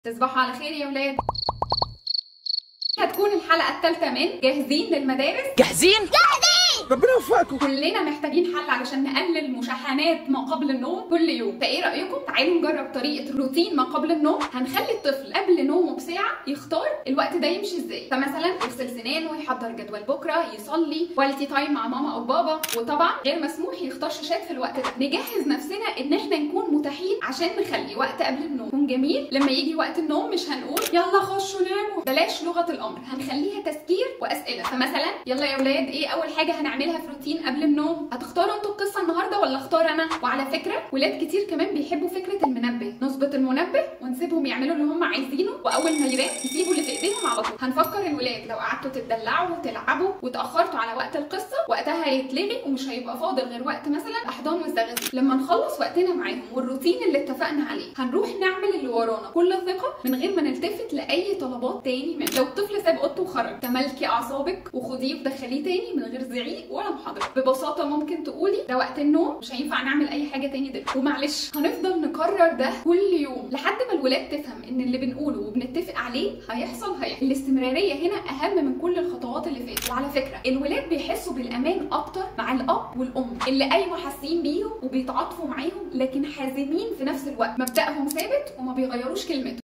تصبحوا على خير يا ولاد. هتكون الحلقة الثالثة من جاهزين للمدارس. جاهزين؟ جاهزين. ربنا يوفقكم. كلنا محتاجين حل علشان نقلل مشاحنات ما قبل النوم كل يوم، فايه رايكم؟ تعالوا نجرب طريقه روتين ما قبل النوم. هنخلي الطفل قبل نومه بساعة يختار الوقت ده يمشي ازاي. فمثلا يغسل سنانه، يحضر جدول بكره، يصلي، quality time مع ماما او بابا، وطبعا غير مسموح يختار شاشات في الوقت ده. نجهز نفسنا ان احنا نكون متاحين عشان نخلي وقت قبل النوم يكون جميل. لما يجي وقت النوم مش هنقول يلا خشوا ناموا، بلاش لغة الامر، هنخليها تذكير واسئلة. فمثلا يلا يا ولاد، ايه اول حاجة هنعملها في روتين قبل النوم؟ هتختاروا انتوا القصة النهارده ولا اختار انا؟ وعلى فكرة ولاد كتير كمان بيحبوا فكرة المنبه، نظبط المنبه ونسيبهم يعملوا اللي هم عايزينه، واول ما يرن يسيبوا اللي في ايديهم على طول. هنفكر الولاد لو قعدتوا تتدلعوا وتلعبوا وتاخرتوا على وقت القصة وقتها هيتلغي ومش هيبقى فاضل غير وقت مثلا احضان والزغازيل. لما نخلص وقتنا معاهم والروتين اللي اتفقنا عليه هنروح نعمل اللي ورانا بكل ثقة من غير ما نلتفت لاي طلبات تاني منه. لو الطفل ساب اوضته وخرج، تملكي اعصابك وخديه ودخليه تاني من غير زعيق ولا محاضرة. ببساطة ممكن تقولي ده وقت النوم، مش هينفع نعمل اي حاجة تاني دلوقتي. ومعلش هنفضل نكرر ده كل يوم لحد ما الولاد تفهم ان اللي بنقوله وبنتفق عليه هيحصل هيحصل. الاستمرارية هنا اهم من كل الخطوات اللي فاتت. وعلى فكرة الولاد بيحسوا بالامان اكتر مع الاب والام اللي ايوه حاسين بيهم وبيتعاطفوا معاهم، لكن حازمين في نفس الوقت، مبدأهم ثابت وما بيغيروش كلمته.